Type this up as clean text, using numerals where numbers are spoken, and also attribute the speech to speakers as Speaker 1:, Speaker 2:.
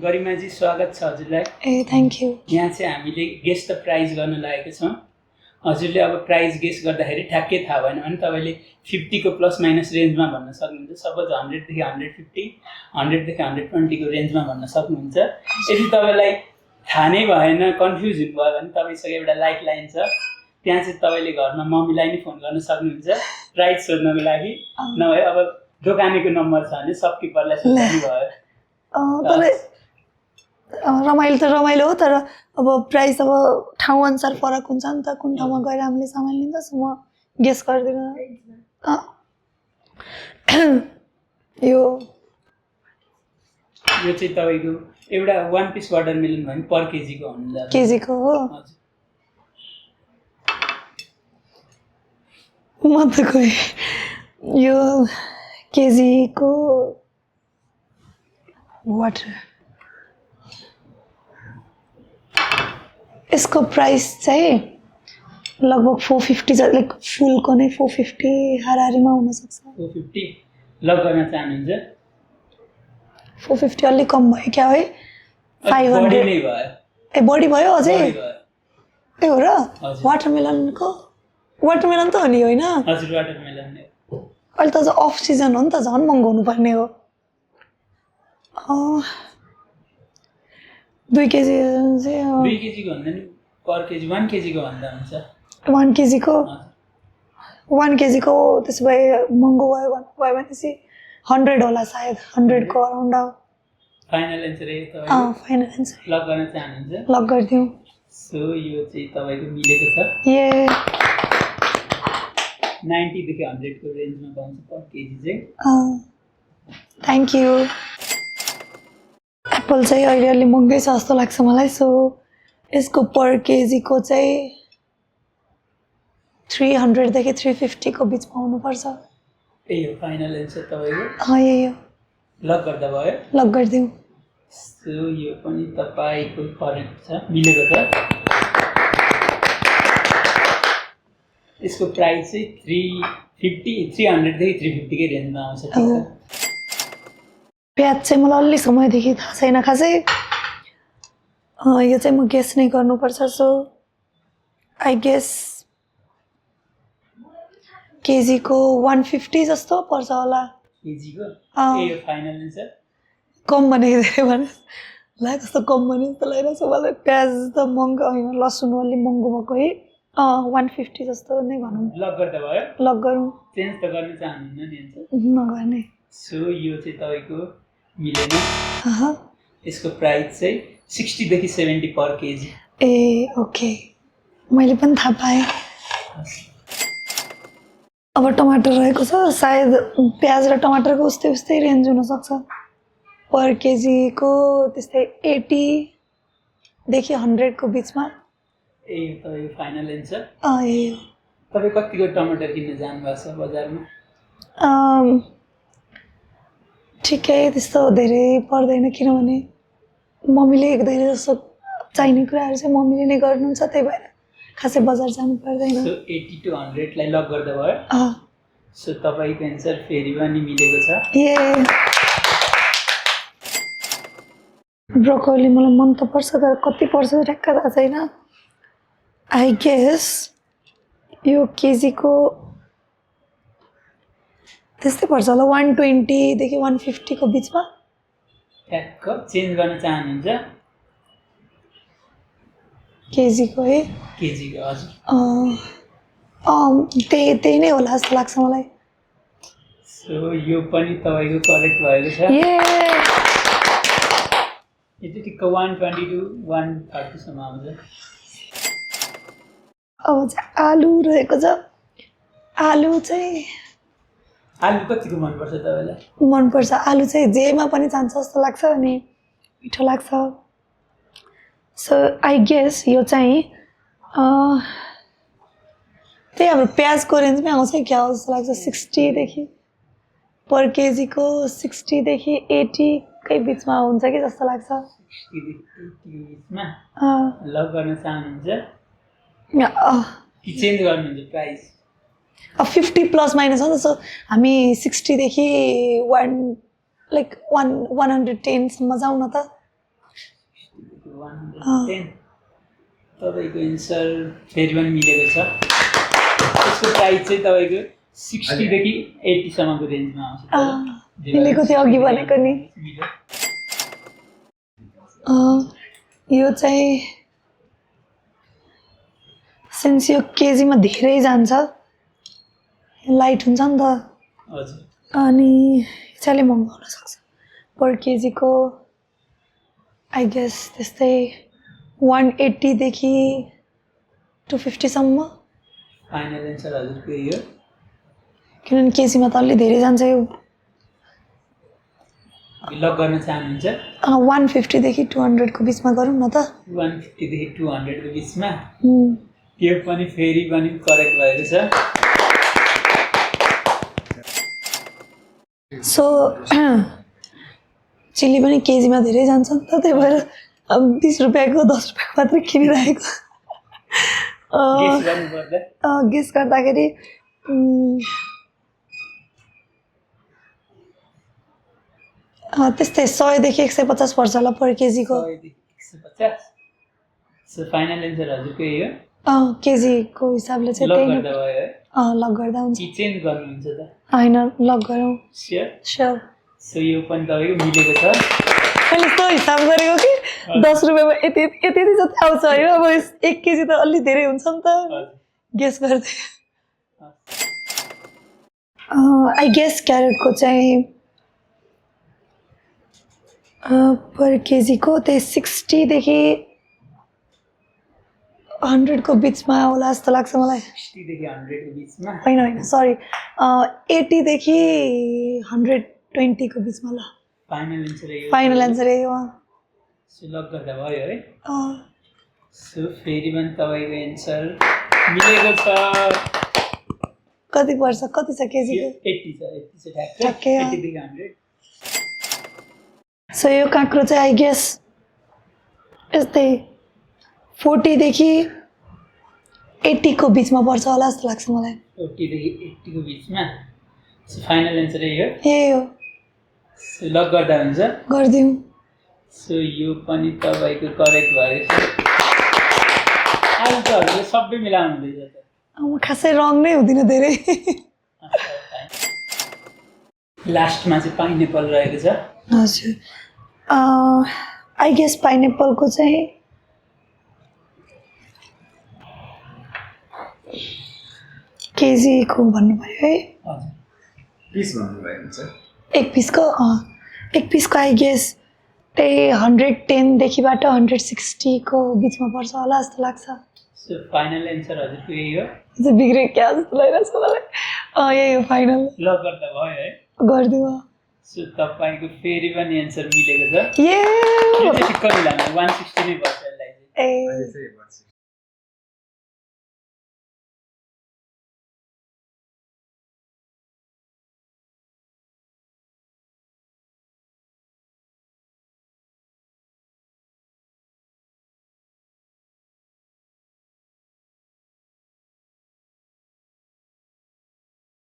Speaker 1: गरिमाजी स्वागत छ हजुरलाई।
Speaker 2: ए थ्याङ्क यू।
Speaker 1: यहाँ चाहिँ हामीले गेस द प्राइज गर्न लागेको छौँ। हजुरले अब प्राइज गेस गर्दाखेरि ठ्याक्कै थाहा भएन भने तपाईँले 50 को प्लस माइनस रेन्जमा भन्न सक्नुहुन्छ। सपोज 100 देखि 150, 100 देखि 120 को रेन्जमा भन्न सक्नुहुन्छ। यदि तपाईँलाई थाहा नै भएन, कन्फ्युज हुनुभयो भने तपाईँसँग एउटा लाइफ लाइन छ, त्यहाँ चाहिँ तपाईँले घरमा मम्मीलाई नै फोन गर्न सक्नुहुन्छ प्राइज सोध्नको लागि। नभए अब दोकानेको नम्बर छ भने सबकिपरलाई सोध्नु भयो।
Speaker 2: तर रमाइलो त रमाइलो हो, तर अब प्राइस अब ठाउँ अनुसार फरक हुन्छ नि त। कुन ठाउँमा गएर हामीले सामान लिन्छ, सो म गेस गर्दिनँ। यो
Speaker 1: चाहिँ तपाईँको एउटा 1 पिस वाटरमेलन भने पर केजीको हुन्छ।
Speaker 2: केजीको हो। म त खोइ यो केजीको वाटर, यसको प्राइस चाहिँ लगभग 450 छ। लाइक फुलको नै 450 हाराहारीमा हुनसक्छ।
Speaker 1: 450 लक गर्न चाहनुहुन्छ?
Speaker 2: 450 अलिक कम भयो क्या है? 500
Speaker 1: नै भयो।
Speaker 2: ए बढी भयो अझै? ए हो र?
Speaker 1: वाटरमेलनको
Speaker 2: वाटरमेलन त हो नि, होइन?
Speaker 1: हजुर वाटरमेलन नै।
Speaker 2: अहिले त अफ सिजन हो नि त, झन् महँगो हुनुपर्ने हो। 2 केजी चाहिँ
Speaker 1: 2 केजीको भन्दा नि पर केजी 1 केजीको भन्दा हुन्छ।
Speaker 2: 1 केजीको 1 केजीको त्यसो भए महँगो भयो भनेपछि 100 होला सायद। 100 को अराउन्ड हो।
Speaker 1: फाइनल एन्सर यही तपाईको?
Speaker 2: Final answer.
Speaker 1: लक गर्न चाहनुहुन्छ?
Speaker 2: लक गरिदिउँ।
Speaker 1: सो यो चाहिँ तपाईको मिलेको छ।
Speaker 2: ए
Speaker 1: 90 देखि 100 को रेन्जमा पाउँछ पर केजी चाहिँ।
Speaker 2: Thank you. एप्पल चाहिँ अहिले अलि महँगै छ जस्तो लाग्छ मलाई। सो यसको पर केजीको चाहिँ 300 देखि 350 को बिचमा हुनुपर्छ।
Speaker 1: यही हो फाइनल एन्सर तपाईँको?
Speaker 2: यही हो।
Speaker 1: लक गर्दा भयो?
Speaker 2: लक गरिदिउँ।
Speaker 1: सो यो पनि तपाईँको करेक्ट छ, मिलेको छ। यसको प्राइस चाहिँ 300 देखि 350 के रेन्जमा आउँछ। ठिक छ।
Speaker 2: प्याज चाहिँ मलाई अलि समयदेखि थाहा छैन खासै। यो चाहिँ म गेस नै गर्नुपर्छ। सो आई गेस केजीको 150 जस्तो पर्छ होला।
Speaker 1: केजीको? ए हो फाइनल एन्सर?
Speaker 2: कम भनेको धेरै भने ला, कस्तो कम भने जस्तो लागिरहेको छ मलाई। प्याज त महँगो होइन, लसुन अलि महँगो भएको है। 150 जस्तो नै भनौँ।
Speaker 1: लक गर्दा भयो?
Speaker 2: लक गरौँ।
Speaker 1: चेन्ज त गर्न चाहनुहुन्न नि एन्सर?
Speaker 2: नगर्ने।
Speaker 1: सो यो चाहिँ तपाईँको मिलेन। यसको प्राइस चाहिँ 60 देखि 70 पर केजी।
Speaker 2: ए ओके, मैले पनि थाहा पाएँ। अब टमाटर रहेको छ, सायद प्याज र टमाटरको उस्तै उस्तै रेन्ज हुनसक्छ। पर केजीको त्यस्तै 80 देखि 100 को बिचमा।
Speaker 1: ए तपाईँको फाइनल एन्सर?
Speaker 2: ए
Speaker 1: तपाईँ कतिको टमाटर किन्न जानुभएको छ बजारमा?
Speaker 2: ठिकै, त्यस्तो धेरै पर्दैन, किनभने मम्मीले धेरै जस्तो चाहिने कुराहरू चाहिँ मम्मीले नै गर्नुहुन्छ, त्यही भएर खासै बजार जानु पर्दैन।
Speaker 1: सो 80 to 100 लाई लक गर्दा भयो? सो तपाईँको एन्सर फेरि पनि मिलेको छ।
Speaker 2: ए ब्रोकोली मलाई मन त पर्छ, तर कति पर्छ ठ्याक्क थाहा छैन। आई गेस यो केजीको त्यस्तै पर्छ होला, 120 देखि 150 को बिचमा।
Speaker 1: ठ्याक्क चेन्ज गर्न चाहनुहुन्छ?
Speaker 2: केजीको है?
Speaker 1: केजीको हजुर।
Speaker 2: त्यही नै होला जस्तो लाग्छ मलाई।
Speaker 1: सो यो पनि तपाईँको करेक्ट भएको छ। यो चाहिँ ठिक्क 120 to 130 सम्म आउँछ।
Speaker 2: अब चाहिँ आलु रहेको छ। आलु चाहिँ
Speaker 1: आलु कतिको मनपर्छ तपाईँलाई?
Speaker 2: मनपर्छ। आलु चाहिँ जेमा पनि जान्छ जस्तो लाग्छ, अनि मिठो लाग्छ। सो आई गेस यो चाहिँ त्यही हाम्रो प्याजको रेन्जमै आउँछ क्या हो जस्तो लाग्छ। 60 देखि पर केजीको 60 देखि 80 कै बिचमा हुन्छ कि जस्तो लाग्छ।
Speaker 1: 60 देखि 80 बिचमा लक गर्न चाहनुहुन्छ कि चेन्ज गर्नुहुन्छ प्राइस?
Speaker 2: 50 प्लस माइनस हो नि त। सो हामी 60 देखि 110 सम्म जाउँ न त।
Speaker 1: 110 तपाईँको एन्सर फेरि पनि मिलेको छ। यसको प्राइस चाहिँ तपाईँको 60 देखि 80 सम्मको रेन्जमा आउँछ।
Speaker 2: मिलेको थियो अघि भनेको नि। यो चाहिँ सिन्स यो केजीमा धेरै जान्छ, लाइट हुन्छ नि त,
Speaker 1: हजुर
Speaker 2: अनि चाहिँ अलिक महँगो हुनसक्छ। पर केजीको आई गेस त्यस्तै 180 देखि 250 सम्म।
Speaker 1: फाइनल एन्सर हजुरको यही हो?
Speaker 2: किनभने केजीमा त अलि धेरै जान्छ यो।
Speaker 1: लक गर्न चाहनुहुन्छ?
Speaker 2: 150 देखि 200 को बिचमा गरौँ न त।
Speaker 1: 150 देखि 200 को बिचमा?
Speaker 2: हुँ।
Speaker 1: यो पनि फेरि पनि करेक्ट भएको छ।
Speaker 2: सो चिल्ली पनि केजीमा धेरै जान्छ नि त, त्यही भएर 20 रुपियाँको 10 रुपियाँको मात्रै किनिरहेको।
Speaker 1: गेस गर्नुपर्दा
Speaker 2: गेस गर्दाखेरि त्यस्तै 100 देखि 150 पर्छ होला पर केजीको।
Speaker 1: 100 देखि 150। सो फाइनल एन्सर हजुरको यही हो?
Speaker 2: केजीको हिसाबले चाहिँ
Speaker 1: लक
Speaker 2: त्यही
Speaker 1: गर्दा भयो है?
Speaker 2: लक गर्दा हुन्छ।
Speaker 1: कि चेन्ज गर्नुहुन्छ त?
Speaker 2: होइन, लक गरौँ।
Speaker 1: स्योर?
Speaker 2: स्योर।
Speaker 1: सो यो पनि तपाईँको मिलेको छ।
Speaker 2: मैले यस्तो हिसाब गरेको कि 10 रुपियाँमा यति यति यति जति आउँछ होइन। अब 1 केजी त अलि धेरै हुन्छ नि त, गेस गर्दै। आई गेस क्यारेटको चाहिँ पर केजीको त्यही 60 देखि 100 को बिचमा होला जस्तो लाग्छ मलाई।
Speaker 1: 60 देखि 100 को बिचमा?
Speaker 2: होइन होइन, सरी, 80 देखि 120 को बिचमा ल।
Speaker 1: फाइनल एन्सर यही हो?
Speaker 2: फाइनल एन्सर यही हो।
Speaker 1: सो लक गर्दा भयो है? सो फेरि पनि तपाईँको एन्सर मिलेको छ।
Speaker 2: कति पर्छ, कति छ केजीको?
Speaker 1: 80 छ, 80 छ
Speaker 2: ठ्याक्कै।
Speaker 1: 80 देखि 100।
Speaker 2: सो यो काँक्रो चाहिँ आई गेस यस्तै 40 देखि 80 को बिचमा पर्छ होला जस्तो लाग्छ मलाई।
Speaker 1: 40 देखि 80 को बिचमा? सो फाइनल एन्सर यही हो?
Speaker 2: यही हो।
Speaker 1: सो लक गर्दा हुन्छ?
Speaker 2: गरिदिउँ।
Speaker 1: सो यो पनि तपाईँको करेक्ट भएको छ। आज त हजुरले सबै मिलाउनु हुँदैछ त।
Speaker 2: म खासै रङ नै हुँदिनँ धेरै।
Speaker 1: लास्टमा चाहिँ पाइनएप्पल रहेको छ।
Speaker 2: हजुर, आई गेस पाइनएप्पलको चाहिँ केजीको भन्नुभयो है?
Speaker 1: हजुर,
Speaker 3: पिस भन्नुभएको हुन्छ।
Speaker 2: एक पिसको आई गेस त्यही 110 देखिबाट 160 को बिचमा पर्छ होला जस्तो लाग्छ।
Speaker 1: सो फाइनल एन्सर हजुरको यही हो?
Speaker 2: चाहिँ बिग्रे क्या जस्तो लागिरहेको छ मलाई। यही हो फाइनल।
Speaker 1: लक गर्दा भयो है?
Speaker 2: गरिदिउँ।
Speaker 1: सो तपाईँको फेरि पनि एन्सर मिलेको छ।
Speaker 2: ये
Speaker 1: यो चाहिँ ठिक्क मिलाउनु 160 नै पर्छ यसलाई चाहिँ।
Speaker 2: ए
Speaker 3: अहिले चाहिँ